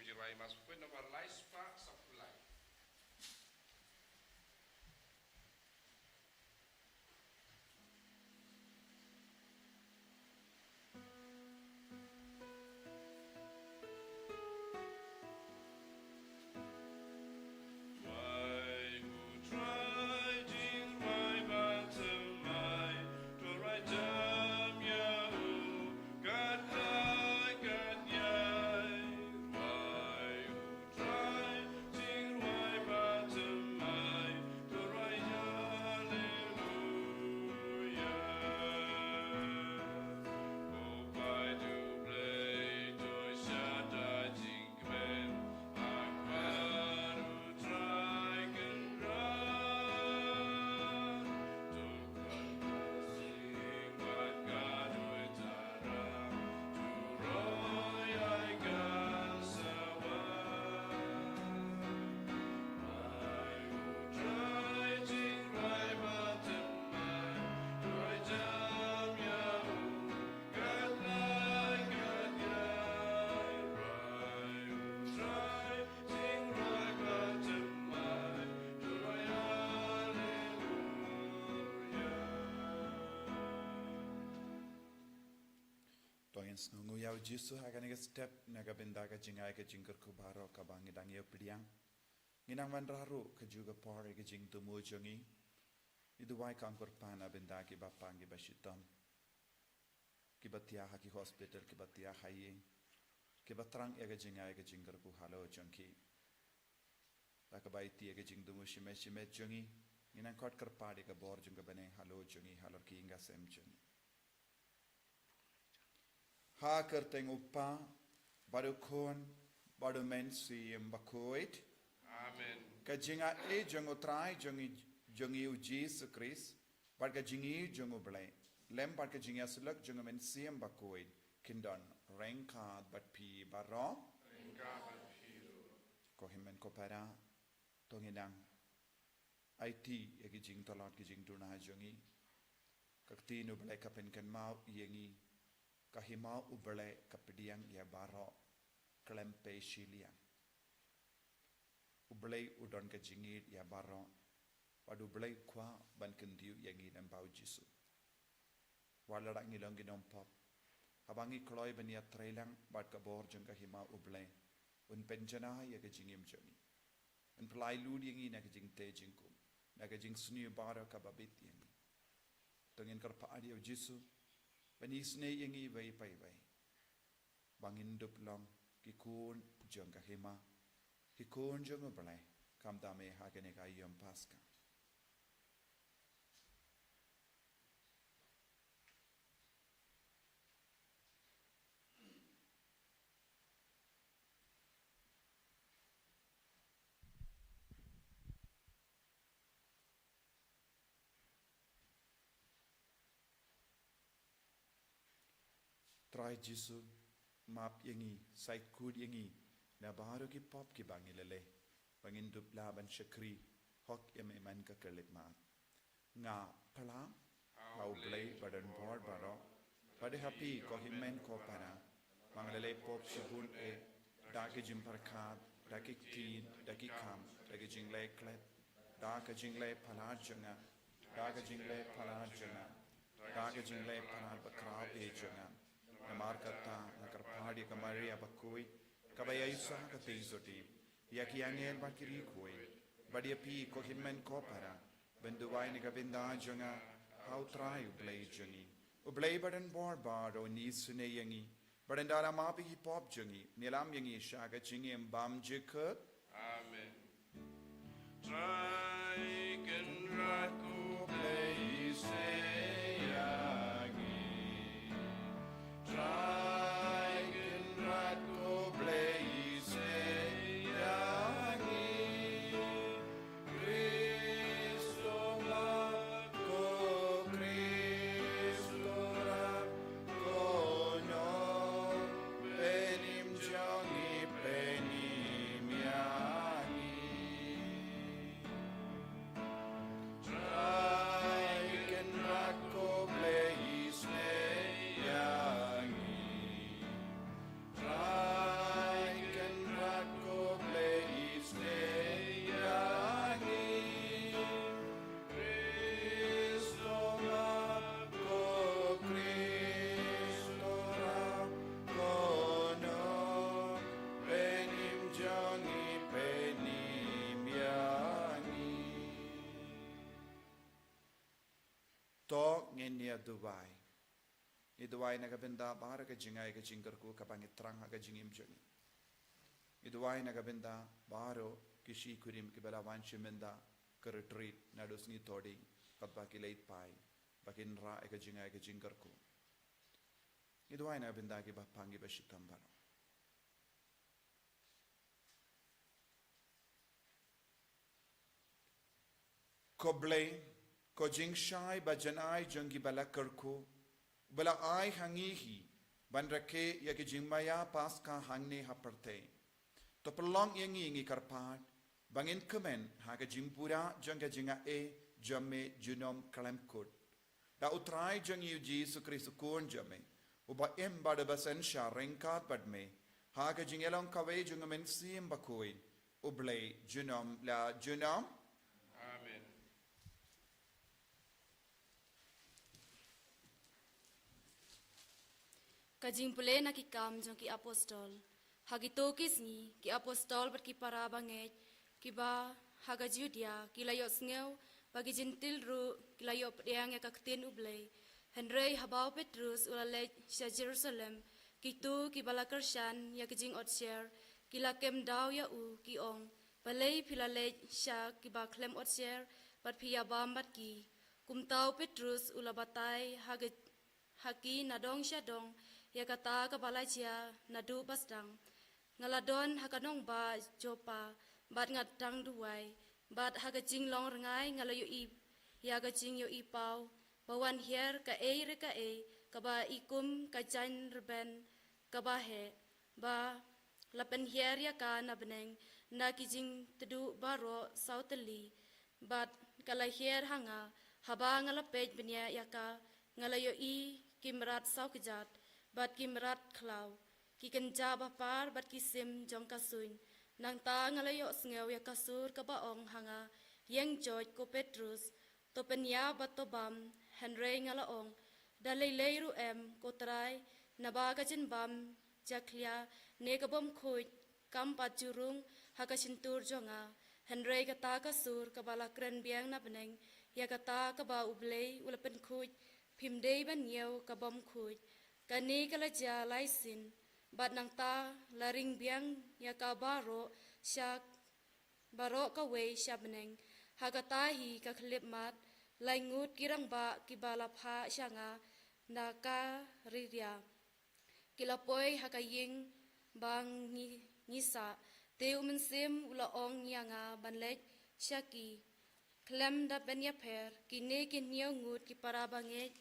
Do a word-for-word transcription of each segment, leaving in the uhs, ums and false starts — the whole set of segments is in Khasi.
Jingrai Mass Pukut nombar lai spah saphew lai. To ngin sngewnguh ïa u Jisu ha kane ka step na ka bynta ka jingai ka jingkyrkhu baroh kaba ngi dang ïa pdiang. Ngi nang wanrah ruh kajuh ka por ïa ka jingthmu jong ngi. Ngi duwai ka ong kyrpad na bynta kiba pang kiba shitom, kiba thiah ha ki hospital, kiba thiah ha ïing, kiba thrang ïa ka jingai ka jingkyrkhu halor jong ki. Da kaba aiti ïa ka jingthmu shimet shimet jong ngi, ngi nang khot kyrpad ïa ka bor jong ka bneng halor jong ngi, halor ki ïing ka sem jong ngi. Ha ka kyrteng u Kpa bad u Khun bad u Mynsiem Bakhuid. Amen. Ka jingai jong u Trai jong ngi, jong ngi u Jisu Khrist, bad ka jingïeit jong u Blei, lem bad ka jingïasyllok jong u Mynsiem Bakhuid, kin don ryngkat bad phi baroh. Ryngkat bad phi ruh. Ko hynmen ko para, to ngin nang aiti ïa ki jingtlot ki jingduna jong ngi. Ka ktien u Blei ka pynkynmaw ïa ngi, ka hima u Blei ka pdiang ïa baroh khlem pei shiliang. U Blei u don ka jingïeit ïa baroh, bad u Blei u kwah ban kyntiew ïa ngi lyngba u Jisu. Wat la ngi long ki nongpop, haba ngi kloi ban ïatreilang bad ka bor jong ka hima u Blei, un pynjanai ïa ka jingim jong ngi. Un pynlait lut ïa ngi na ka jingtei jingkhum, na ka jingsniew baroh kaba bit ïa ngi. To ngin kyrpad ïa u Jisu ban isynei ïa ngi iwei pa iwei, ba ngin dup long ki khun jong ka hima, ki khun jong u Blei, khamtam eh ha kane ka aïom Paskha. Trai Jisu, map ïa ngi, sait kut ïa ngi na baroh ki pop kiba ngi la leh, ba ngin dup lah ban shakri hok ïa me man ka khyllipmat. Nga phla ha u Blei badonbor baroh, bad ha phi ko hynmen ko para, ba nga la leh pop shibun eh, da ki jingpyrkhat, da ki ktien, da ki kam, da ki jingleh klet, da ka jingleh palat jong nga, da ka jingleh palat jong nga, da ka jingleh palat bakhraw eh jong nga. Namar kata nga kyrpad ïa ka Maria bakhuid, kaba ïaisah ha ka tieng sotti, ïa ki angel bad ki riewkhuid, bad ïa phi ko hynmen ko para, ban duwai na ka bynta jong nga ha u Trai u Blei jong ngi. U Blei badonbor baroh un isynei ïa ngi, bad un da la map ïa ki pop jong ngi, un ïalam ïa ngi sha ka jingim bymjukut. Amen. Trai Kynrad ko Blei isynei ïa ngi. Trai Kynrad ko Blei isynei ïa ngi. Khrist u mat, ko Khrist u rat, ko nongpynim jong ngi, pynim ïa ngi. Trai Kynrad duwai. Ngi duwai na ka bynta baroh ka jingai ka jingkyrkhu kaba ngi thrang ha ka jingim jong ngi. Ngi duwai na ka bynta baroh ki shi kurim kiba la wan shi mynta ka retreat naduh sngi Thohdieng, katba ki leit phai ba kin rah ïa ka jingai ka jingkyrkhu. Ngi duwai na ka bynta kiba pang kiba shitom baroh. Ko Blei, ko jingshai ba jan ai jong kiba la kyrkhu, ba la ai ha ngi hi ban rakhe ïa ki jingmaïa Paskha hangne ha pyrthei. To pynlong ïa ngi, ngi kyrpad ba ngin kmen ha ka jingpura jong ka jingaiei jong me junom khlem kut, da U Trai jong ngi U Jisu Khrist U Khun jong me, uba im bad uba synshar ryngkat bad me ha ka jingïalong kawei jong U Mynsiem Bakhuid, U Blei junom la junom. Amen. Ka jingpule na Ki Kam jong ki Apostol. Ha kito ki sngi, ki apostol bad ki para bangeit kiba ha ka Judia ki la ïohsngew ba ki Jentil ruh ki la ïohpdiang ïa ka ktien U Blei. Hynrei haba u Petrus u la leit sha Jerusalem, kito kiba la kyrshan ïa ki jingotsher ki la kem daw ïa u, ki ong, "Balei phi la leit sha kiba khlem otsher bad phi ïabam bad ki?" Kumta u Petrus u la batai ha ka ha ki na dong sha dong ïa kata kaba la jia naduh ba sdang. Nga la don ha ka nongbah Joppa, bad nga dang duwai, bad ha ka jinglong rngai nga la ïohi ïa ka jingïohi paw ba wan hiar kaei re kaei kaba i kum ka jaiñ rben kaba heh, ba la pynhiar ïa ka na bneng na ki jingtduh baroh saw tylli, bad ka la hiar ha nga. Haba nga la peit bniah ïa ka, nga la ïohi ki mrad saw kjat bad ki mrad khlaw, ki kynja ba par bad ki sim jong ka suiñ. Nangta nga la ïohsngew ïa ka sur kaba ong ha nga, "Ïeng joit ko Petrus, to pynïap bad to bam." Hynrei nga la ong, "Da lei lei ruh em ko Trai, naba ka jingbam jakhlia ne ka bymkhuid kam pat ju rung ha ka shyntur jong nga." Hynrei kata ka sur kaba la kren biang na bneng ïa kata kaba U Blei u la pynkhuid, "Phim dei ban ñiew ka bymkhuid." Kane ka la jia lai sien, bad nangta la ring biang ïa ka baroh sha baroh kawei sha bneng. Ha kata hi ka khyllipmat, lai ngut ki rangbah kiba la phah sha nga na ka riria ki la poi ha ka ïing ba ngi, ngi sah. Te U Mynsiem u la ong ïa nga ban leit sha ki. Khlem da pynïapher, kine ki hynñiew ngut ki para bangeit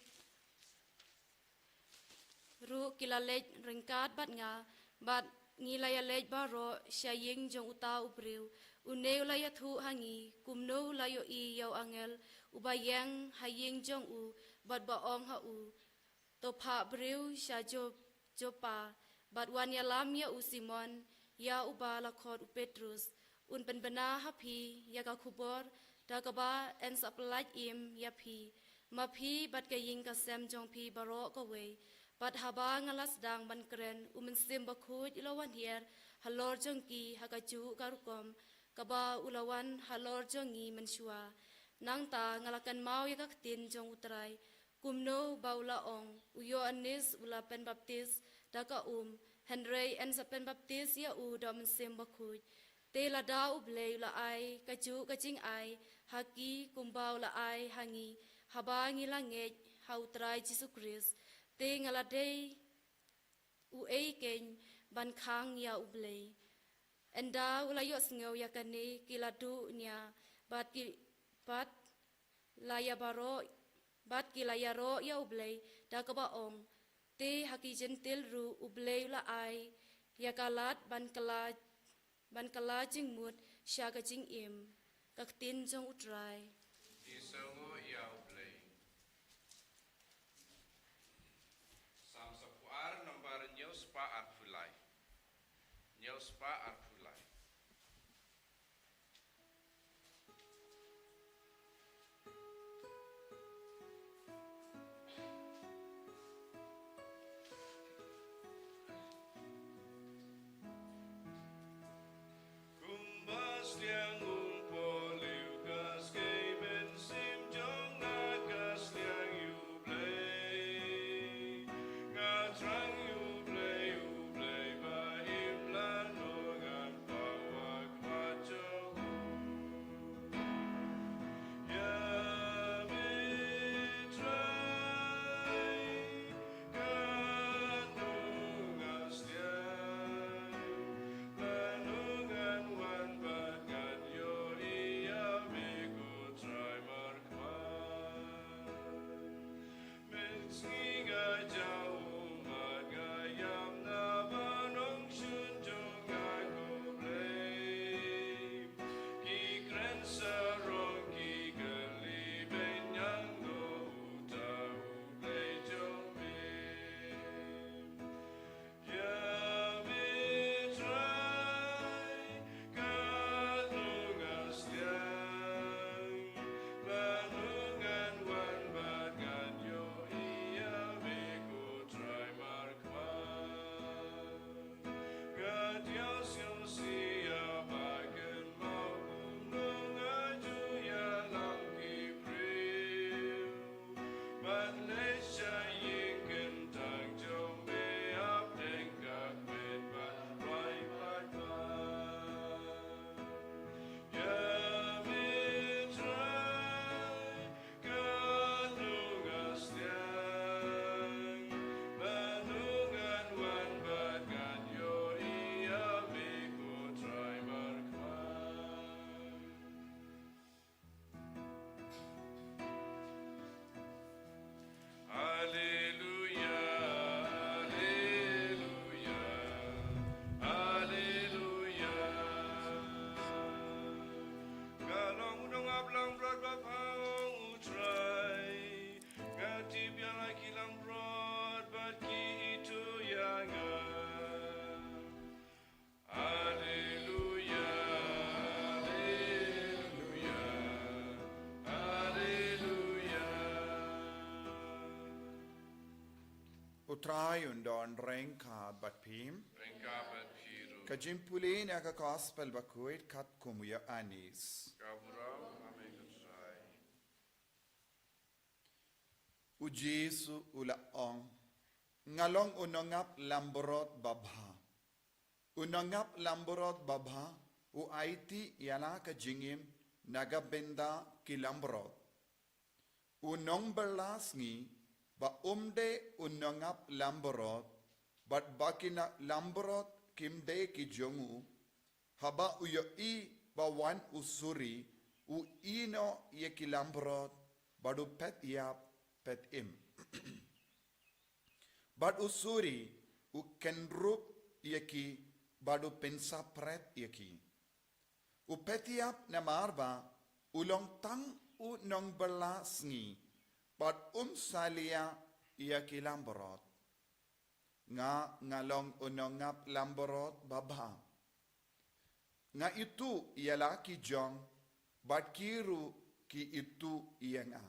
ruh ki la leit ryngkat bad nga, bad ngi la ïaleit baroh sha ïing jong uta u briew. Une u la ïathuh ha ngi kumno u la ïohi ïa u angel uba ïeng ha ïing jong u, bad ba ong ha u, "To phah briew sha Jo-, Joppa, bad wan ïalam ïa u Simon, ïa uba la khot u Petrus. Un pynbna ha phi ïa ka khubor da kaba yn sa pyllait im ïa phi, ma phi bad ka ïing ka sem jong phi baroh kawei." Bad haba nga la sdang ban kren, U Mynsiem Bakhuid u la wan hiar halor jong ki ha kajuh ka rukom kaba u la wan halor jong ngi mynshuwa. Nangta nga la kynmaw ïa ka ktien jong U Trai, kumno ba u la ong, "U Ïoannis u la pynbaptis da ka um, hynrei yn sa pynbaptis ïa u da U Mynsiem Bakhuid." Te lada U Blei u la ai kajuh ka jingai ha ki kumba u la ai ha ngi, haba ngi la ngeit ha U Trai Jisu Khrist, te nga la dei uei keiñ ban khang ïa U Blei? Ynda u la ïohsngew ïa kane, ki la duh nia, bad ki, bad la ïa baroh, bad ki la ïaroh ïa U Blei da kaba ong, "Te ha ki Jentil ruh U Blei u la ai ïa ka lad ban kylla, ban kylla jingmut sha ka jingim." Ka ktien jong U Trai. Ki sngewnguh ïa U Blei. Salm saphew ar, nambar hynñiew spah arphew lai. Hynñiew spah arphew lai. Kumba sliang umpoh lieh ka skei mynsiem jong nga, ka sliang ïa U Blei. Ai un don ryngkat bad phi. Ryngkat bad phi ruh. Ka jingpule na ka gospel bakhuid katkum u Ïoannis. Ka burom ha me ko Trai. U Jisu u la ong, nga long u nongap lambrot babha. U nongap lambrot babha u aiti ïa la ka jingim na ka bynta ki lambrot. U nongbylla sngi ba um dei u nongap lambrot, bad ba ki na lambrot kim dei ki jong u, haba u ïohi ba wan u suri, u ïehnoh ïa ki lambrot, bad u peit ïap peit im. Bad u suri u kynrup ïa ki, bad u pynsapret ïa ki. U peit ïap namar ba u long tang u nongbylla sngi, bad um salia ïa ki lambrot. Nga, nga long u nongap lambrot babha. Nga ithuh ïa la ki jong, bad ki ruh ki ithuh ïa nga.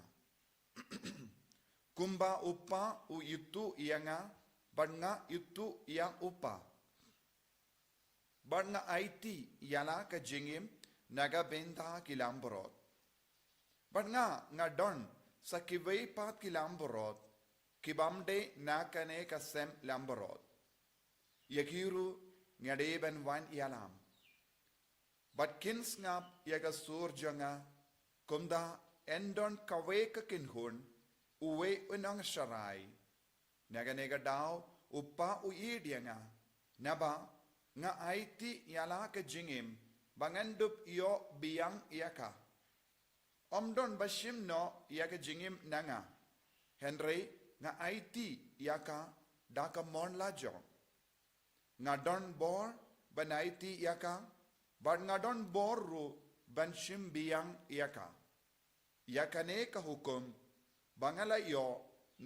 Kumba u Kpa u ithuh ïa nga, bad nga ithuh ïa u Kpa. Bad nga aiti ïa la ka jingim na ka bynta ki lambrot. Bad nga, nga don sa kiwei pat ki lambrot, ki bym dei na kane ka sem lambrot. Ïa ki ruh nga dei ban wan ïalam. Bad kin sngap ïa ka sur jong nga, kumta yn don kawei ka kynhun, uwei u nongsharai. Na kane ka daw u Kpa u ïeit ïa nga, naba nga aiti ïa la ka jingim, ba ngan dup ïoh biang ïa ka. Ym don ba shim noh ïa ka jingim na nga, hynrei nga aiti ïa ka da ka mon lajong. Nga don bor ban aiti ïa ka, bad nga don bor ruh ban shim biang ïa ka. Ïa kane ka hukum ba nga la ïoh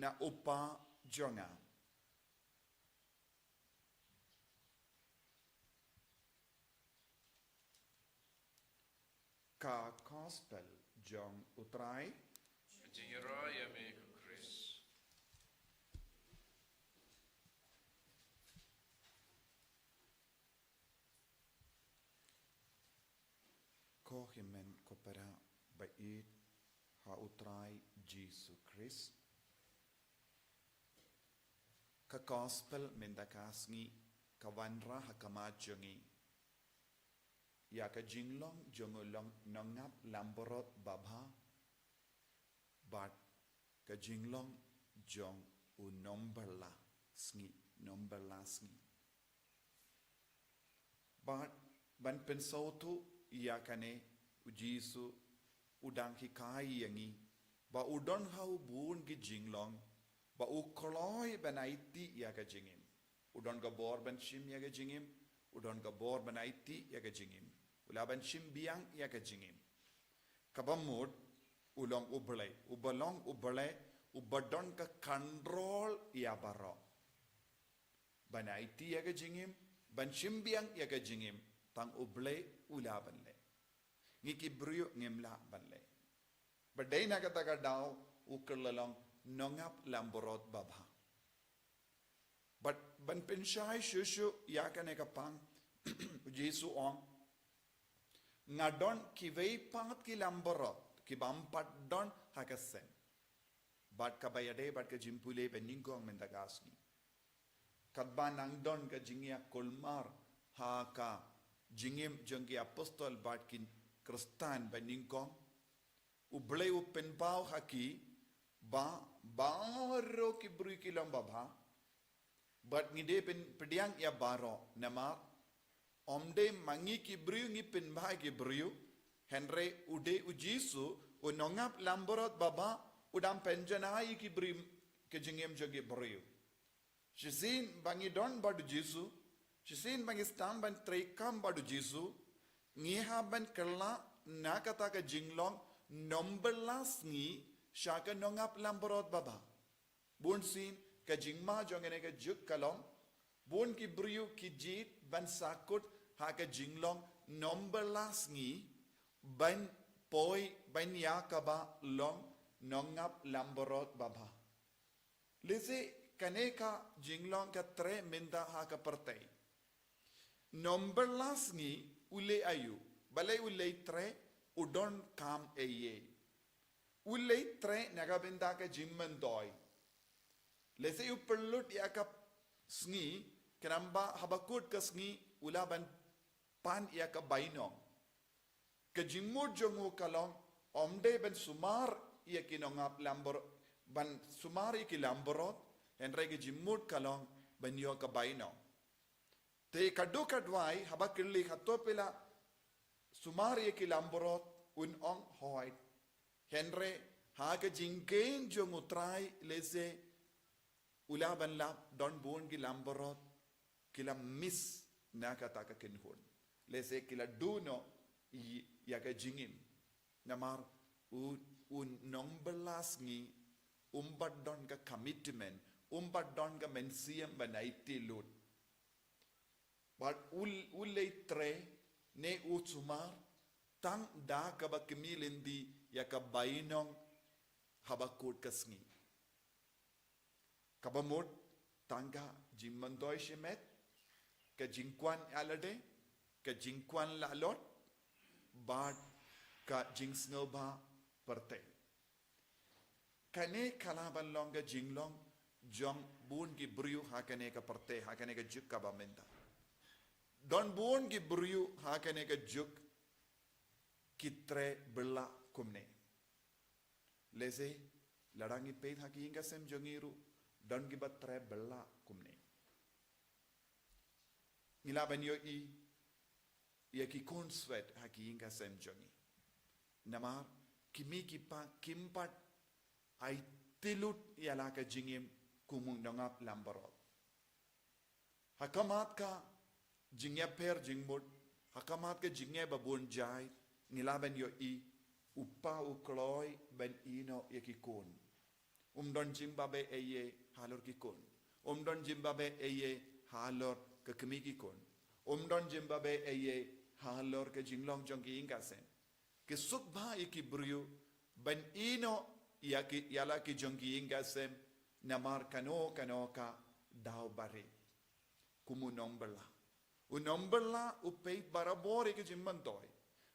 na u Kpa jong nga. Ka gospel jong u Trai. Jingïaroh ïa me ko Khrist. Ko hynmen ko para ba ïeit ha u Trai Jisu Khrist. Ka gospel mynta ka sngi ka wanrah ha khmat jong ngi ïa ka jinglong jong u long nongap lambrot babha, bad ka jinglong jong u nongbylla sngi, nongbylla sngi. Bad ban pynsawtu ïa kane, u Jisu u dang hikai ïa ngi ba u don ha u bun ki jinglong, ba u kloi ban aiti ïa ka jingim. U don ka bor ban shim ïa ka jingim, u don ka bor ban aiti ïa ka jingim, u lah ban shim biang ïa ka jingim. Kaba mut u long U Blei, uba long U Blei uba don ka control ïa baroh. Ban aiti ïa ka jingim, ban shim biang ïa ka jingim, tang U Blei u lah ban leh. Ngi ki briew ngim lah ban leh. Bad dei na kata ka daw u kylla long nongap lambrot babha. Bad ban pynshai shuh shuh ïa kane ka pang, u Jisu u ong, nga don kiwei pat ki lambrot ki bym pat don ha ka sem. Bad kaba ïadei bad ka jingpule ba nyngkong mynta ka sngi, katba nang don ka jingïakulmar ha ka jingim jong ki apostol bad ki Khristan ba nyngkong, U Blei u pynpaw ha ki ba baroh ki briew ki long babha. Bad ngi dei ban pdiang ïa baroh, namar ym dei ma ngi ki briew ngi pynbha ïa ki briew, hynrei u dei u Jisu, u nongap lambrot babha, u dang pynjanai ïa ki briew, ka jingim jong ki briew. Shisien ba ngi don bad u Jisu, shisien ba ngi sdang ban treikam bad u Jisu, ngi hap ban kylla na kata ka jinglong nongbylla sngi sha ka nongap lambrot babha. Bunsien ka jingma jong kane ka juk ka long, bun ki briew ki jied ban sahkut ha ka jinglong nongbylla sngi, ban poi ban ïa kaba long nongap lambrot babha. Lehse kane ka jinglong ka treh mynta ha ka pyrthei. Number la sngi u leh aïu, balei u leit treh, u donkam eiei. U leit treh na ka bynta ka jingmyntoi. Lehse u pynlut ïa ka sngi, khnang ba haba kut ka sngi u lah ban pan ïa ka bainong. Ka jingmut jong u ka long, ym dei ban sumar ïa ki nongap lambar, ban sumar ïa ki lambarot, hynrei ka jingmut ka long ban ïoh ka bainong. Te ka duk ka dwai, haba kylli hato phi la sumar ïa ki lambarot, un ong hooid. Hynrei ha ka jingkheiñ jong u Trai lehse u lah ban lap don bun ki lambarot ki la miss na kata ka kynhun. Lehse ki la duh noh ïa ka jingim. Namar u, u nongbylla sngi um pat don ka commitment, um pat don ka mynsiem ban aiti lut. Bad u, u leit treh ne u sumar tang da kaba khmih lynti ïa ka bainong haba kut ka sngi. Kaba mut tang ka jingmyntoi shimet, ka jingkwah ïa lade, ka jingkwah lahlot, bad ka jingsngewbha pyrthei. Kane ka lah ban long ka jinglong jong bun ki briew ha kane ka pyrthei, ha kane ka juk kaba mynta. Don bun ki briew ha kane ka juk ki treh bylla kumne. Lehse lada ngi peit ha ki ïing ka sem jong ngi ruh, don kiba treh bylla kumne. Ngi lah ban ïohi ïa ki khun swet ha ki ïing ka sem jong ngi. Namar ki kmie ki kpa kim pat aiti lut ïa la ka jingim kum u nongap lambarot. Ha khmat ka jingïapher jingmut, ha khmat ka jingeh ba bun jait, ngi lah ban ïohi u kpa u kloi ban ïehnoh ïa ki khun. Um don jingbabe eiei halor ki khun. Um don jingbabe eiei halor ka kmie ki khun. Um don jingbabe eiei halor ka jinglong jong ki ïing ka sem. Ki suk bha ïa ki briew ban ïehnoh ïa ki, ïa la ki jong ki ïing ka sem, namar kano kano ka daw ba rit. Kum u nongbylla. U nongbylla u peit barabor ïa ka jingmyntoi.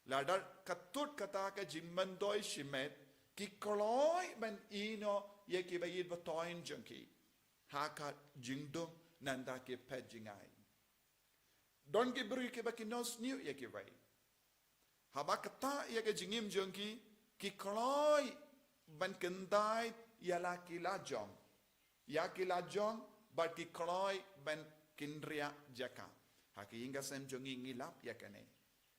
Lada ka tut kata ka jingmyntoi shimet, ki kloi ban ïehnoh ïa kiba ïeit ba thoiñ jong ki ha ka jingdum nangta ki phet jngai. Don ki briew kiba ki nosniew ïa kiwei. Haba ktah ïa ka jingim jong ki, ki kloi ban kyntait ïa la ki lajong. Ïa ki lajong bad ki kloi ban kynriah jaka. Ha ki ïing ka sem jong ngi ngi lap ïa kane.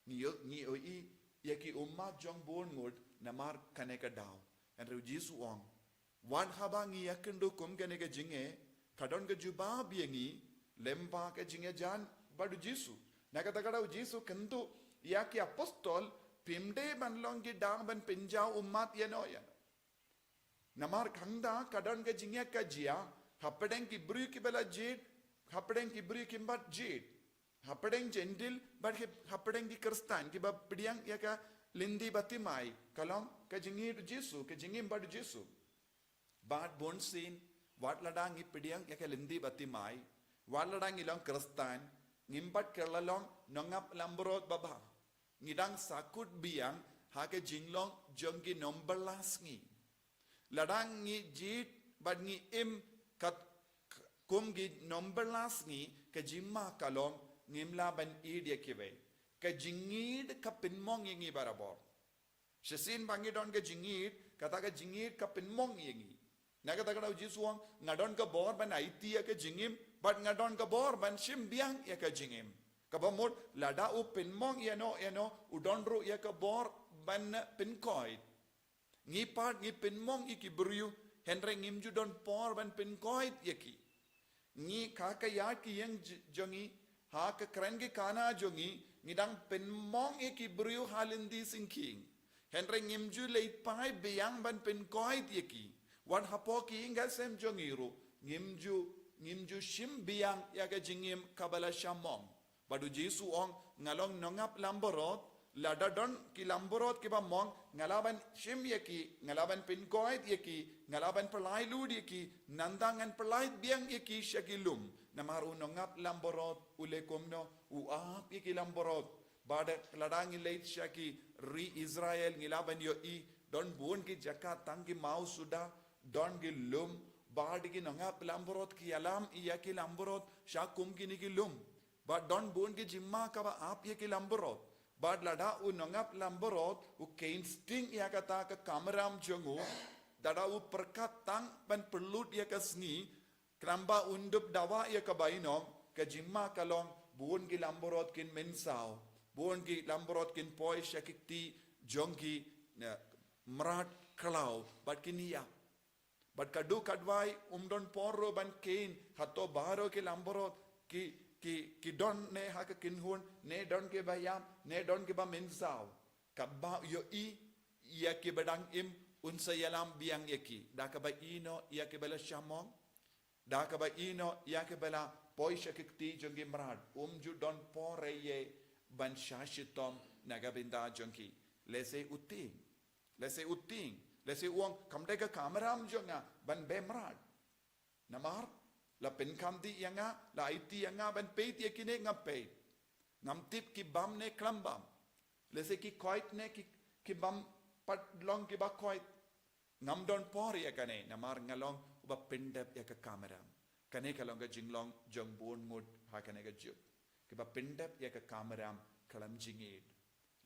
Ngi ïoh, ngi ïohi ïa ki ummat jong bun ngut namar kane ka daw. Hynrei u Jisu u ong, wat haba ngi ïakynduh kum kane ka jingeh, ka don ka jubab ïa ngi lyngba ka jingïajan bad u Jisu. Na kata ka daw u Jisu u kyntu ïa ki apostol, phim dei ban long ki dang ban pynjaw ummat ïano ïano. Namar kata ka don ka jingïakajia hapdeng ki briew kiba la jied, hapdeng ki briew kim pat jied. Hapdeng Jentil bad ki, hapdeng ki Khristan kiba pdiang ïa ka lynti baptismai, ka long ka jingïeit u Jisu, ka jingim bad u Jisu. Bad bunsien, wat lada ngi pdiang ïa ka lynti baptismai, wat lada ngi long Khristan, ngim pat kylla long nongap lambrot babha. Ngi dang sahkut biang ha ka jinglong jong ki nongbylla sngi. Lada ngi jied bad ngi im kat kum ki nongbylla sngi, ka jingma ka long ngim lah ban ïeit ïa kiwei. Ka jingïeit ka pynmong ïa ngi barabor. Shisien ba ngi don ka jingïeit, kata ka jingïeit ka pynmong ïa ngi. Na kata ka daw u Jisu u ong, nga don ka bor ban aiti ïa ka jingim, bad nga don ka bor ban shim biang ïa ka jingim. Kaba mut lada u pynmong ïano ïano, u don ruh ïa ka bor ban pynkoit. Ngi pat ngi pynmong ïa ki briew, hynrei ngim ju don por ban pynkoit ïa ki. Ngi ha ka ïaid ka ïeng j-, jong ngi, ha ka kren ka kana jong ngi, ngi dang pynmong ïa ki briew ha lynti syngkhing. Hynrei ngim ju leit phai biang ban pynkoit ïa ki. Wat hapoh ki ïing ka sem jong ngi ruh, ngim ju, ngim ju shim biang ïa ka jingim kaba la sha mong. Bad u Jisu u ong, nga long nongap lambarot, Lada don ki langbrot kiba mong, nga lah ban shim ïa ki, nga lah ban pynkoit ïa ki, nga lah ban pynlait lut ïa ki, nangta ngan pynlait biang ïa ki sha ki lum. Namar u nongap langbrot u leh kumno, u ap ïa ki langbrot. Bad lada ngi leit sha ki ri Israel ngi lah ban ïohi, don bun ki jaka tang ki maw suda, don ki lum, bad ki nongap langbrot ki ïalam ïa ki langbrot sha kum kine ki lum. Bad don bun ki jingma kaba ap ïa ki langbrot. Bad lada u nongap langbrot u khein sting ïa kata ka kamram jong u, lada u pyrkhat tang ban pynlut ïa ka sngi, khnang ba un dup dawa ïa ka bainong, ka jingma ka long bun ki langbrot kin mynsaw, bun ki langbrot kin poi sha ki kti jong ki, eh, mrad khlaw bad kin ïap. Bad ka duk ka dwai um don por ruh ban khein, hato baroh ki langbrot ki, ki, ki don ne ha ka kynhun, ne don kiba ïap, ne don kiba mynsaw. Katba u ïohi ïa kiba dang im, un sa ïalam biang ïa ki. Da kaba ïehnoh ïa kiba la shah mong, da kaba ïehnoh ïa kiba la poi sha ki kti jong ki mrad, um ju don por ïa ban shah shitom na ka bynta jong ki. Lehse u tieng, lehse u tieng, lehse u ong kam dei ka kamram jong nga ban beh mrad. Namar la pynkham dih ïa nga, la aiti ïa nga ban peit ïa kine, ngam peit. Ngam tip ki bam ne khlem bam. Lehse ki koit ne ki, ki bam pat long kiba koit. Ngam don por ïa kane, namar nga long uba pyndep ïa ka kamram. Kane ka long ka jinglong jong bun ngut ha kane ka juk. Kiba pyndep ïa ka kamram khlem jingïeid.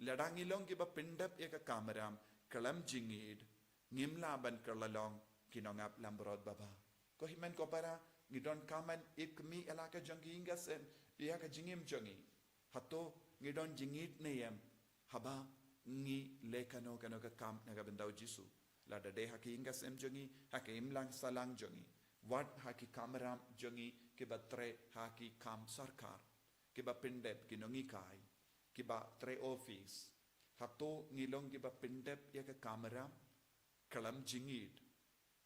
Lada ngi long kiba pyndep ïa ka kamram khlem jingïeid, ngim lah ban kylla long ki nongap langbrot babha. Ko hynmen ko para, ngi donkam ban ïeit khmih ïa la ka jong ki ïing ka sem ïa ka jingim jong ngi. Hato ngi don jingïeid ne em haba ngi leh kano kano ka kam na ka bynta u Jisu? Lada dei ha ki ïing ka sem jong ngi, ha ka imlang sahlang jong ngi, wat ha ki kamram jong ngi kiba trei ha ki kam sorkar, kiba pyndep, ki nonghikai, kiba trei office. Hato ngi long kiba pyndep ïa ka kamram khlem jingïeid?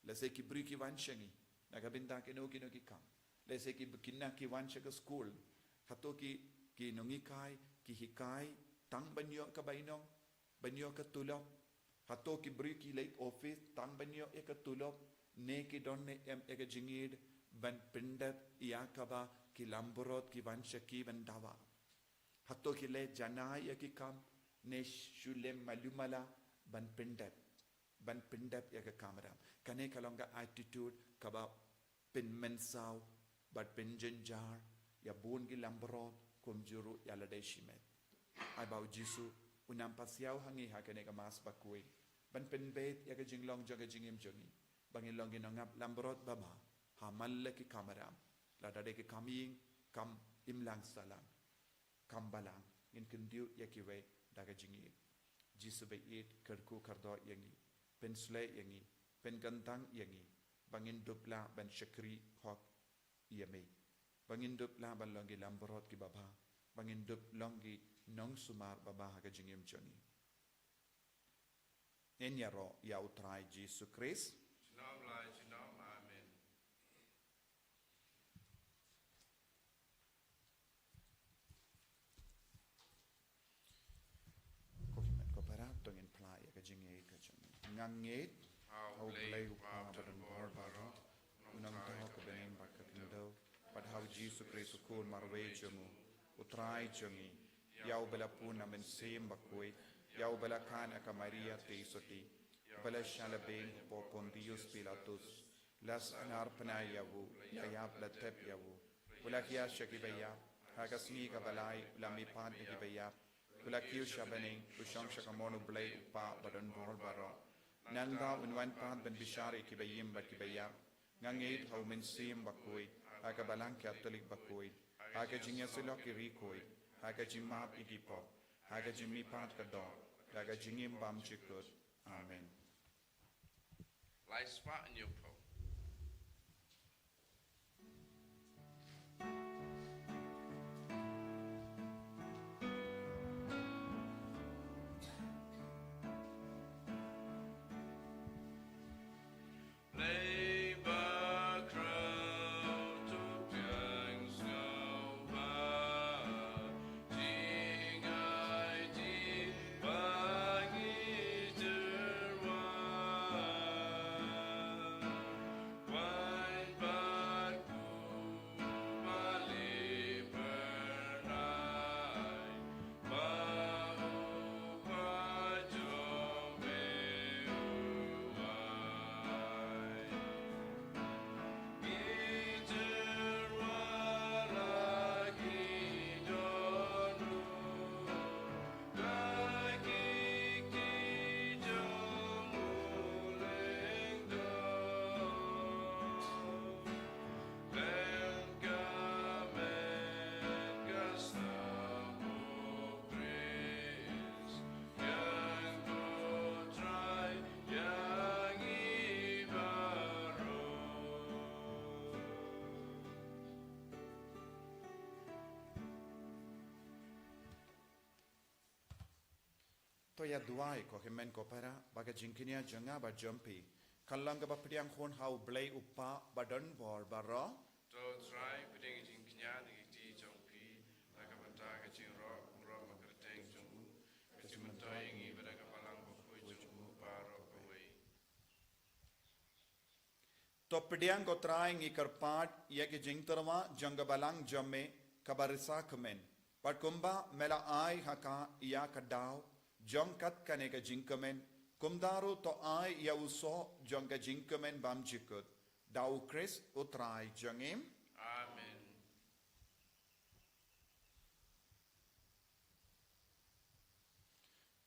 Lehse ki briew ki wan sha ngi na ka bynta kino kino ki kam. Lehse ki khynnah ki wan sha ka skul. Hato ki, ki nonghikai ki hikai tang ban ïoh ka bainong, ban ïoh ka tulop? Hato ki briew ki leit office tang ban ïoh ïa ka tulop, ne ki don ne em ïa ka jingïeid ban pyndep ïa kaba ki langbrot ki wan sha ki ban dawa? Hato ki leh janai ïa ki kam ne shu leh malu mala ban pyndep, ban pyndep ïa ka kamram? Kane ka long ka attitude kaba pynmynsaw bad pynjynjar ïa bun ki langbrot kumjuh ruh ïa lade shimet. Ai ba u Jisu un nang pasiaw ha ngi ha kane ka Mass bakhuid ban pynbeit ïa ka jinglong jong ka jingim jong ngi, ba ngin long ki nongap langbrot babha ha man la ki kamram, lada dei ki kam ïing, kam imlang sahlang, kam balang. Ngin kyntiew ïa kiwei da ka jingïeid. Jisu ba ïeit, kyrkhu kyrdoh ïa ngi, pynshlei ïa ngi, pynkyntang ïa ngi ba ngin dup lah ban shakri hok ïa me, ba ngin dup lah ban long ki langbrot kiba bha, ba ngin dup long ki nongsumar babha ha ka jingim jong ngi. Ngin ïaroh ïa u Trai Jisu Khrist. Junom la junom. Amen. Ko hynmen ko para, to ngin phla ïa ka jingïeid ka jong ngi. Nga ngeit ha u Blei u Kpa badonbor baroh, u Nongthaw ka bneng bad ka khyndew, bad ha u Jisu Khrist u Khun marwei jong u, u Trai jong ngi, ïa uba la pun na Mynsiem Bakhuid, ïa uba la kha na ka Maria Theisotti, uba la shah lehbeiñ hapoh Pontius Pilatus, la sahnarphna ïa u, la ïap la thep ïa u, u la hiar sha kiba ïap, ha ka sngi kaba lai u la mihpat na kiba ïap, u la kiew sha bneng, u shong sha kamon u Blei u Kpa badonbor baroh. Nangta un wan pat ban bishar ïa kiba im bad kiba ïap. Nga ngeit ha u Mynsiem Bakhuid, ha ka Balang Katholik bakhuid, ha ka jingïasyllok ïa ki riewkhuid, ha ka jingmap ïa ki pop, ha ka jingmihpat ka doh, ha ka jingim bymjukut. Amen. Lai spah ñiew phew. Blei ba khraw to pdiang sngewbha, jingai jingim To ïa duwai ko hynmen ko para, ba ka jingkñia jong nga bad jong phi kan long kaba pdiang hun ha U Blei U Kpa badonbor baroh. To Trai, pdiang ka jingkñia na ki kti jong phi na ka bynta ka jingïaroh burom bakyrteng jong u, ka jingmyntoi ïa ngi bad na ka balang bakhuid jong u baroh kawei. To pdiang ko Trai, ngi kyrpad ïa ki jingtyrwa jong ka balang jong me kaba risa kmen, bad kumba me la ai ha ka ïa ka daw jong kat kane ka jingkmen, kumta ruh to ai ïa u soh jong ka jingkmen bymjukut. Da U Khrist U Trai jong ngi. Amen.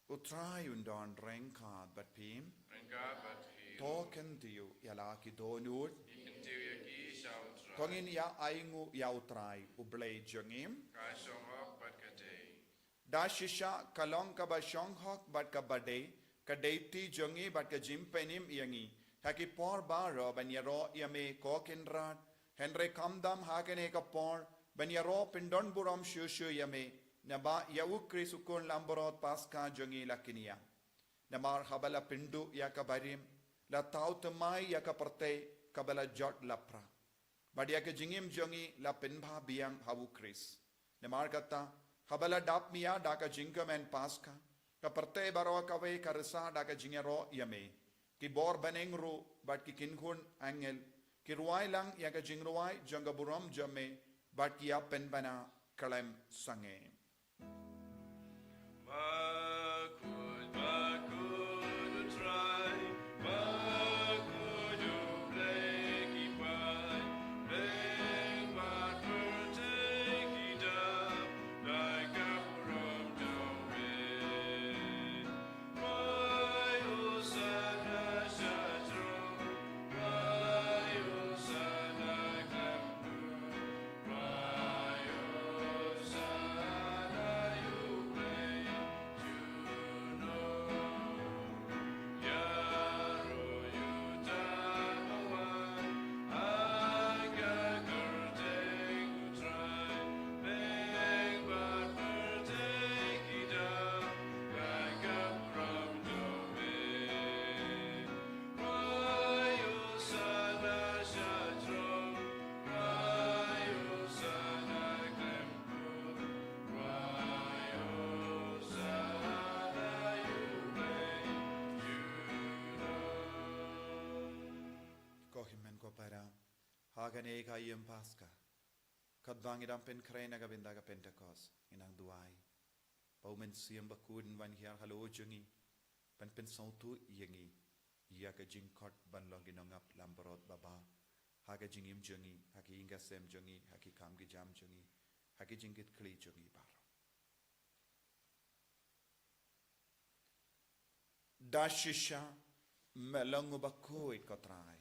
U Trai un don ryngkat bad phi. Ryngkat bad phi. To kyntiew ïa la ki dohnud. Ngi kyntiew ïa ki sha U Trai. To ngin ïa ainguh ïa U Trai U Blei jong ngi. Ka shong hok bad ka dei. Da shisha ka long kaba shong hok bad kaba dei, ka dei kti jong ngi bad ka jingpynim ïa ngi ha ki por baroh ban ïaroh ïa me ko Kynrad. Hynrei kam dam ha kane ka por ban ïaroh pyndonburom shuh shuh ïa me, naba ïa U Khrist U Khun Langbrot Paskha jong ngi la kñia. Namar haba la pynduh ïa ka barim, la thaw thymmai ïa ka pyrthei kaba la jot lapra, bad ïa ka jingim jong ngi la pynbha biang ha U Khrist. Namar kata, haba la dap mia da ka jingkmen Paskha, ka pyrthei baroh kawei ka risa da ka jingïaroh ïa me. Ki bor bneng ruh bad ki kynhun angel ki rwai lang ïa ka jingrwai jong ka burom jong me, bad ki ïa pynbna khlem sangeh. Bakhuid, bakhuid U Trai, bakhuid U Blei ki paid, bad pyrthei ki dap da ka burom jong me. Khrai Hosana sha jrong, khrai Hosana khlem pur, khrai Hosana ïa U Blei junom. Ïaroh ïa uta uba wan ha ka kyrteng U Trai, bad pyrthei ki dap da ka burom jong me. Khrai Hosana sha jrong, khrai Hosana khlem pur, khrai Hosana ïa U Blei junom. Ko hynmen ko para, ha kane ka ïing Paskha, katba ngi dang pynkhreh na ka bynta ka Pentekost, ngi nang duwai ba U Mynsiem Bakhuid un wan hiar halor jong ngi, ban pynsngewthuh ïa ngi ïa ka jingkhot ban long ki nongap langbrot babha ha ka jingim jong ngi, ha ki ïing ki sem jong ngi, ha ki kam ki jam jong ngi, ha ki jingkitkhlieh jong ngi baroh. Da shisha me long uba khuid ko Trai,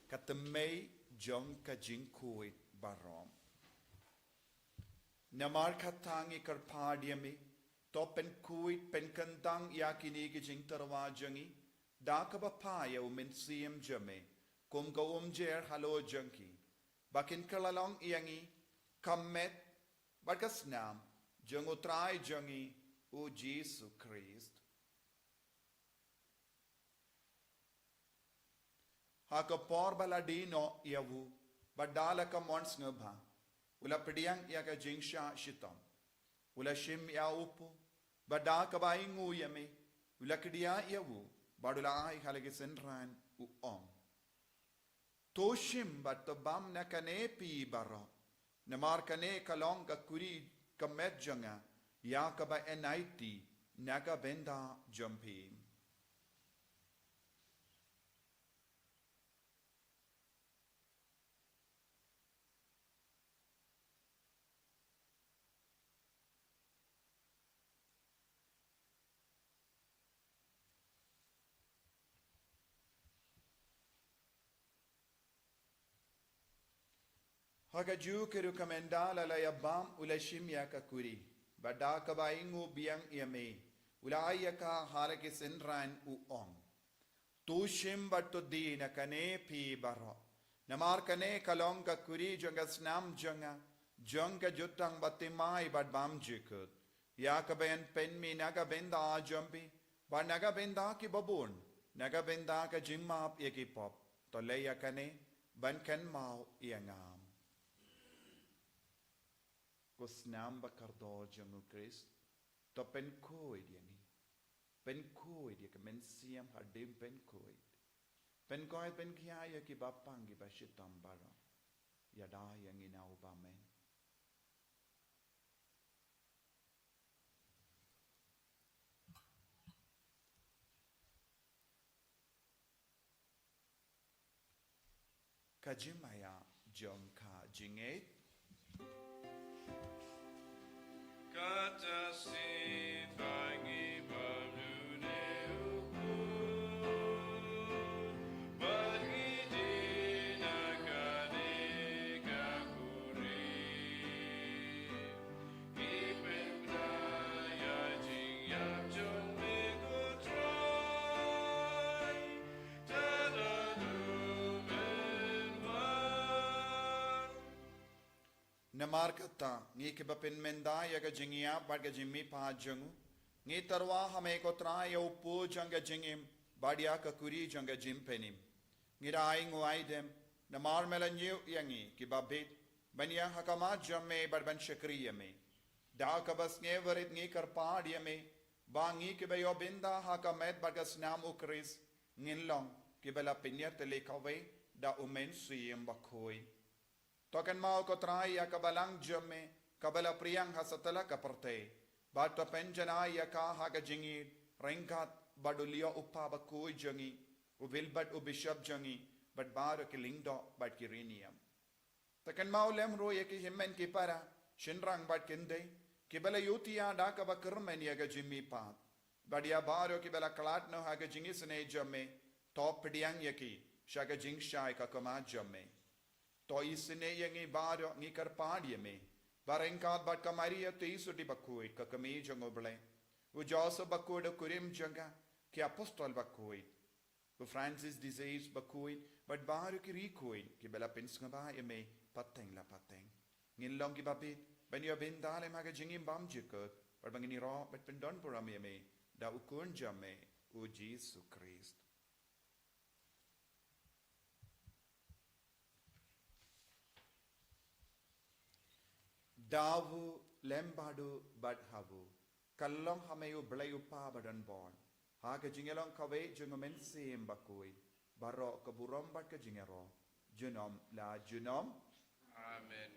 ka thymmei jong ka jingkhuid baroh. Namar kata ngi kyrpad ïa me, to pynkhuid pynkyntang ïa kine ki jingtyrwa jong ngi da kaba phah ïa U Mynsiem jong me kum ka umjer halor jong ki, ba kin kylla long ïa ngi ka met bad ka snam jong U Trai jong ngi U Jisu Khrist. Ha ka por ba la die noh ïa u, bad da la ka mon sngewbha, u la pdiang ïa ka jingshah shitom, u la shim ïa u pud, bad da kaba ainguh ïa me, u la kdiah ïa u, bad u la ai ha la ki synran, u ong: To shim bad to bam na kane phi baroh, namar kane ka long ka khuri ka met jong nga, ïa kaba yn aiti na ka bynta jong phi. Ha kajuh ka rukom ynda la la ïa bam, u la shim ïa ka khuri, bad da kaba ainguh biang ïa me, u la ai ïa ka ha la ki synran, u ong: To shim bad to die na kane phi baroh, namar kane ka long ka khuri jong ka snam jong nga, jong ka jutang bathymmai bad bymjukut, ïa kaba yn pynmih na ka bynta jong phi Bad na ka bynta ki babun, na ka bynta ka jingmap ïa ki pop, to leh ïa kane ban kynmaw ïa nga. Ko snam ba kordor jong u Khrist, to pynkhuid ïa ngi. Pynkhuid ïa ka mynsiem hadien pynkhuid. Pynkhuid pynkhia ïa ki bapang ki bashitom baroh. Ïada ïa ngi na u bymman. Ka jingmaïa jong ka jingngeit. Kata sien ba ngi bam lune u Kpa, ba ngi die na kane ka kurim. Ngi pynbna ïa ka jingïap jong me ko Trai, tad haduh men wan. Namar kata, ngi kiba pynmynta ïa ka jingïap bad ka jingmihpat jong u, ngi tyrwa ha me ko Trai ïa u pud jong ka jingim bad ïa ka kuri jong ka jingpynim. Ngi da ai nguh ai dem, namar me la ñiew ïa ngi kiba bit ban ïeng ha khmat jong me bad ban shakri ïa me. Da kaba sngewrit ngi kyrpad ïa me ba ngi kiba ïoh bynta ha ka met bad ka snam u Khrist, ngin long kiba la pynïatylli kawei da u Mynsiem Bakhuid. To kynmaw ko Trai ïa ka balang jong me kaba la pdiang ha satlak ka pyrthei, bad to pynjanai ïa ka ha ka jingïeit ryngkat bad u Leo u Kpa Bakhuid jong ngi, u Wilbert u Bishop jong ngi, bad baroh ki lyngdoh bad ki riewniam. To kynmaw lem ruh ïa ki hynmen ki para, shynrang bad kynthei kiba la ïohthiah da kaba kyrmen ïa ka jingmihpat. Bad ïa baroh kiba la khlad noh ha ka jingisynei jong me, to pdiang ïa ki sha ka jingshai ka khmat jong me. To isynei ïa ngi baroh, ngi kyrpad ïa me ba ryngkat bad ka Maria Theisotti Bakhuid ka kmie jong u Blei, u Joseph Bakhuid u kurim jong ka, ki apostol bakhuid, u Francis de Sales Bakhuid bad baroh ki riewkhuid kiba la pynsngewbha ïa me pateng la pateng, ngin long kiba bit ban ïoh bynta lem ha ka jingim bymjukut, bad ba ngin ïaroh bad pyndonburom ïa me da u Khun jong me, u Jisu Khrist. Da u, lem bad u, bad ha u, ka long ha me u Blei u Kpa badonbor, ha ka jingïalong kawei jong u Mynsiem Bakhuid, baroh ka burom bad ka jingïaroh junom la junom. Amen.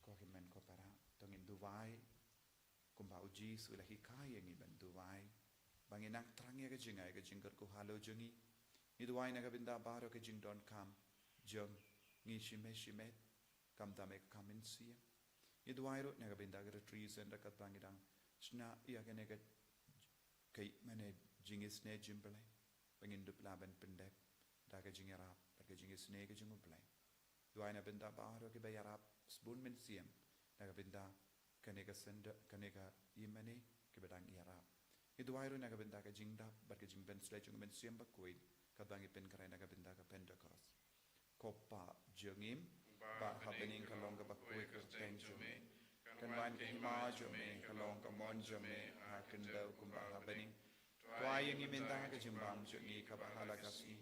Ko hynmen ko para, to ngin duwai kumba u Jisu u la hikai ïa ngi ban duwai, ba ngin nang thrang ïa ka jingai ka jingkyrkhu halor jong ngi. Ngi duwai na ka bynta baroh ka jingdonkam jong ngi shimet shimet, khamtam ïa ka kam mynsiem. Ngi duwai ruh na ka bynta ka Retreat Centre katba ngi dang shna ïa kane ka, ka mane jingisynei jong u Blei, ba ngin dup lah ban pyndep da ka jingïarap bad ka jingisynei ka jong u Blei. Duwai na bynta baroh kiba ïarap sbun mynsiem na ka bynta kane ka senda, kane ka imane kiba dang ïarap. Ngi duwai ruh na ka bynta ka jingdap bad ka jingpynshlei jong u Mynsiem Bakhuid, katba ngi pynkhreh na ka bynta ka Pentekost. Ko Pa jong ngi ba ha bneng, ka long kaba khuid ka kyrteng jong me. Kan wan ka hima jong me, ka long ka mon jong me ha khyndew kumba ha bneng. To ai ïa ngi mynta ka jingbam jong ngi kaba ha la ka sngi.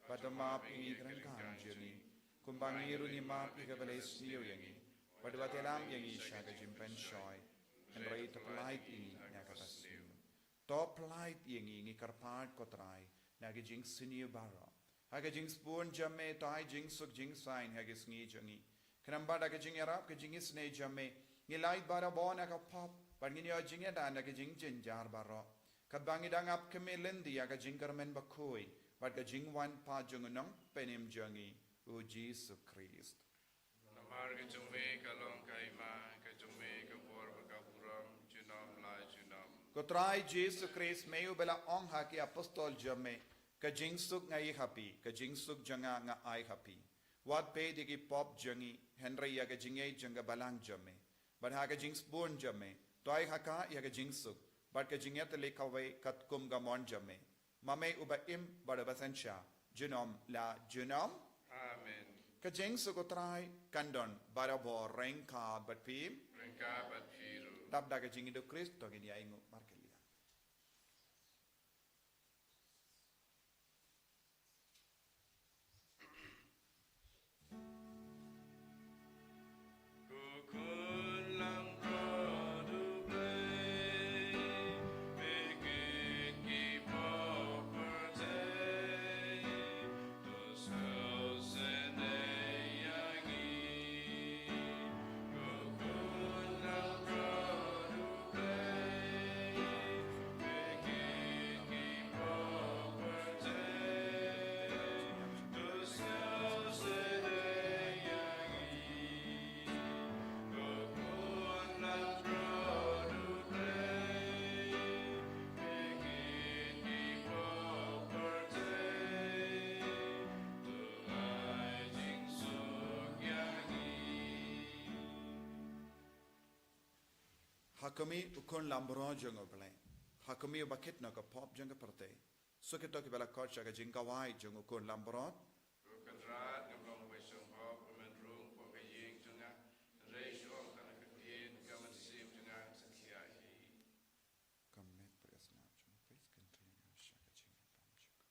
Bad to map ïa ngi ki ryngkang jong ngi, kumba ngi ruh ngi map ïa kiba la isniew ïa ngi. Bad wat ïalam ïa ngi sha ka jingpynshoi, hynrei to pyllait ïa ngi na kaba sniew. To pyllait ïa ngi, ngi kyrpad ko Trai, na ki jingsniew baroh. Ha ka jingsbun jong me, to ai jingsuk jingsaiñ ha ki sngi jong ngi. Khnang ba da ka jingïarap ka jingisynei jong me, ngin lait barabor na ka pop, bad ngin ïoh jingïada na ki jingjynjar baroh, katba ngi dang ap khmih lynti ïa ka jingkyrmen bakhuid bad ka jingwan pat jong u Nongpynim jong ngi, u Jisu Khrist. Namar ka jong me ka long ka hima, ka jong me ka bor bad ka burom junom la junom. Ko Trai Jisu Khrist, me uba la ong ha ki apostol jong me, ka jingsuk nga ai ha phi, ka jingsuk jong nga nga ai ha phi. Wat peit ïa ki pop jong ngi, hynrei ïa ka jingïeit jong ka balang jong me. Bad ha ka jingsbun jong me, to ai ha ka ïa ka jingsuk bad ka jingïatylli kawei katkum ka mon jong me, ma me uba im bad uba synshar junom la junom. Amen. Ka jingsuk u Trai kan don barabor ryngkat bad phi. Ryngkat bad phi ruh. Dap da ka jingïaid u Khrist to ngin ïa ainguh markylliang. Ha khmih u Khun Lambrot jong U Blei, ha khmih uba kit na ka pop jong ka pyrthei. Suk ïa kito kiba la khot sha ka jingkhawai jong u Khun Lambrot. Ko Kynrad, ngam long ba sngewhok ba men rung hapoh ka ïing jong nga, hynrei shu ong tang ïa ka ktien ka mynsiem jong nga sa thiah hi. Ka met bad ka snam jong U Khrist kan trei ïa nga sha ka jingim bymjukut.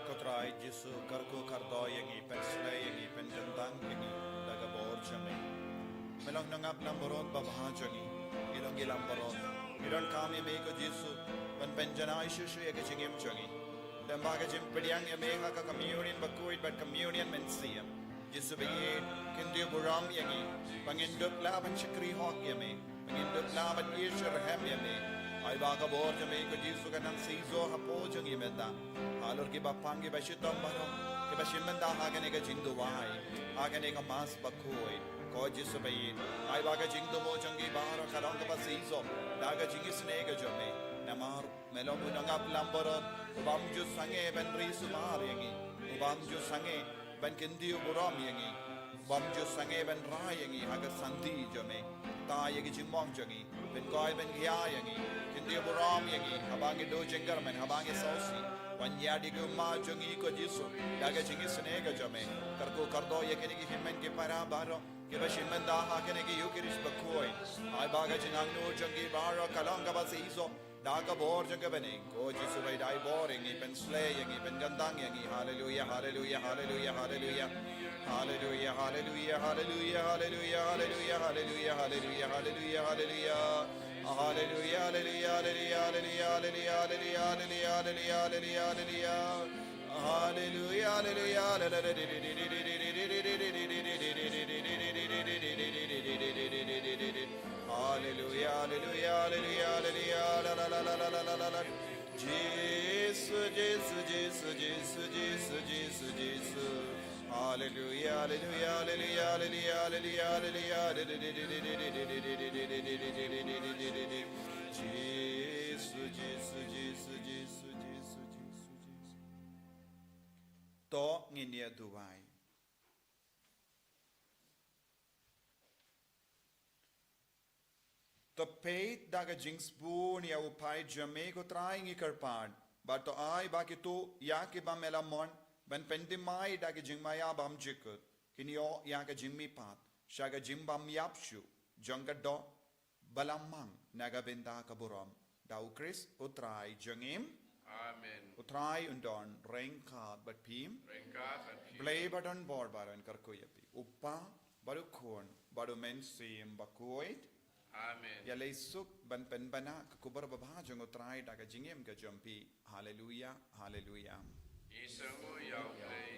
Ko Trai Jisu, kyrkhu kyrdoh ïa ngi, pynshlei ïa ngi, pynkyntang ïa ngi da ka bor jong me. Me long nongap langbrot babha jong ngi. Ngi long ki langbrot. Ngi donkam ïa me ko Jisu ban pynjanai shuh shuh ïa ka jingim jong ngi. Lyngba ka jingpdiang ïa me ha ka communion bakhuid bad communion mynsiem. Jisu ba ïeit, kyntiew burom ïa ngi ba ngin dup lah ban shakri hok ïa me, ba ngin dup lah ban ïeit shitrhem ïa me. Ai ba ka bor jong me ko Jisu kan nang seisoh hapoh jong ngi mynta. Halor kiba pang kiba shitom baroh kiba shim bynta ha kane ka jingduwai, ha kane ka Mass bakhuid, ko Jisu ba ïeit, ai ba ka jingthmu jong ki baroh ka long kaba seisoh da ka jingisynei ka jong me. Namar me long u nongap lambaron, u bym ju sangeh ban ri sumar ïa ngi, u bym ju sangeh ban kyntiew burom ïa ngi, u bym ju sangeh ban rai ïa ngi ha ka santi jong me. Kta ïa ki jingmong jong ngi, pynkoit pynkhia ïa ngi, kyntiew burom ïa ngi haba ngi duh jingkyrmen, haba ngi sngewsih. Wan ïa ki ummat jong ngi ko Jisu da ka jingisynei ka jong me. Kyrkhu kyrdoh ïa kine ki hynmen ki para baroh kiba shim bynta ha kane ka Eukharist bakhuid. Ai ba ka jingangnud jong ki baroh ka long kaba seisoh da ka bor jong ka bneng. Ko Jisu ba ïeit, ai bor ïa ngi, pynsleh ïa ngi, pynkyntang ïa ngi. Haleluia, haleluia, haleluia, haleluia. Haleluia, haleluia, haleluia, haleluia, haleluia, haleluia, haleluia, haleluia, haleluia. Haleluia, haleluia, haleluia, haleluia, haleluia, haleluia, haleluia, haleluia, haleluia. Haleluia, haleluia, haleluia. Haleluia, haleluia, haleluia, haleluia, haleluia, la, la, la. Jisu, Jisu, Jisu, Jisu, Jisu, Jisu, Jisu. Haleluia, haleluia, haleluia, haleluia, haleluia, haleluia. Jisu, Jisu, Jisu, Jisu, Jisu, Jisu, Jisu. To ngin ïa duwai. To peit da ka jingsbun ïa u paid jong me ko Trai ngi kyrpad. Bad to ai ba kito ïa kiba me la mon ban pynthymmai da ka jingmaïa bymjukut, kin ïoh ïa ka jingmihpat sha ka jingbymïap shuh jong ka doh ba la mang na ka bynta ka burom da u Khrist u Trai jong ngi. Amen. U Trai un don ryngkat bad phi. Ryngkat bad phi. Blei ba don bor baroh un kyrkhu ïa phi, u Kpa bad u Khun bad u Mynsiem Bakhuid. Amen. Ïaleh suk ban pynbna ka khubor babha jong u Trai da ka jingim ka jong phi. Haleluia, haleluia. Ngi sngewnguh ïa u Blei